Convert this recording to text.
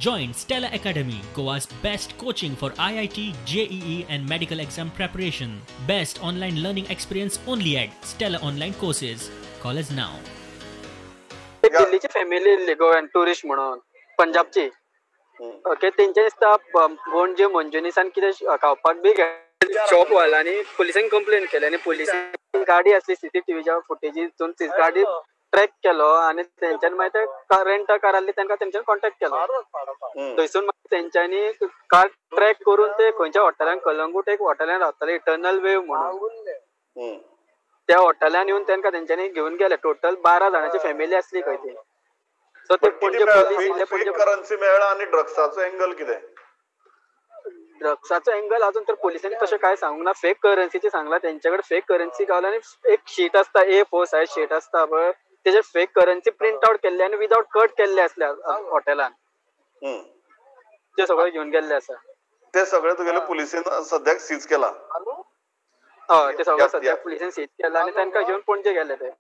Join Stella Academy, Goa's best coaching for IIT, JEE and medical exam preparation. Best online learning experience only at Stella Online Courses. Call us now. दिल्लीची family येयल्ली गोव्यान tourist म्हणून, पंजाबची. Okay, तेंच्या दिसता पणजे मंजुनिसान कितें खावपाक बी shop वाल्यांनी पुलिसांक complain केली आनी पुलिसांनी गाडी आसली सीसीटीव्हीच्या फुटेजीतून गाडी ट्रॅक केलो आनी तेंच्यानी मागीर ते रेंट कार आसली तांकां तेंच्यानी कॉन्टेक्ट केलो. थंयसून मागीर तेंच्यांनी कार ट्रॅक करून ते खंयच्या हॉटेलान, कलंगूट एक हॉटेलान रावताले, इटर्नल वेव म्हणून, त्या हॉटेलान येवन तांकां तेंच्यांनी घेवन गेले. टोटल 12 जाणांची फॅमिली आसली खंय ती. सो ते पणजे पोलीस येयले. पणजे करन्सी मेळ्ळा आनी ड्रग्साचो एंगल कितें? ड्रग्साचो एंगल अजून तर पोलिसांनी तशें कांय सांगूंक ना. फेक करन्सीचे सांगला, तेंचे कडेन फेक करन्सी गावला आनी एक शीट आसता, A4 size sheet आसता पळय, तेजेर फेक करन्सी प्रिंट आउट केल्ले आनी विदाउट कट केल्ले आसले हॉटेलान, ते सगळे घेवन गेल्ले आसा. ते सगळे तुगेले पुलिसेन सद्याक सीज केला? हय, ते सगळे सद्याक पुलिसेन सीज केला आनी तांकां घेवन पणजे गेले ते.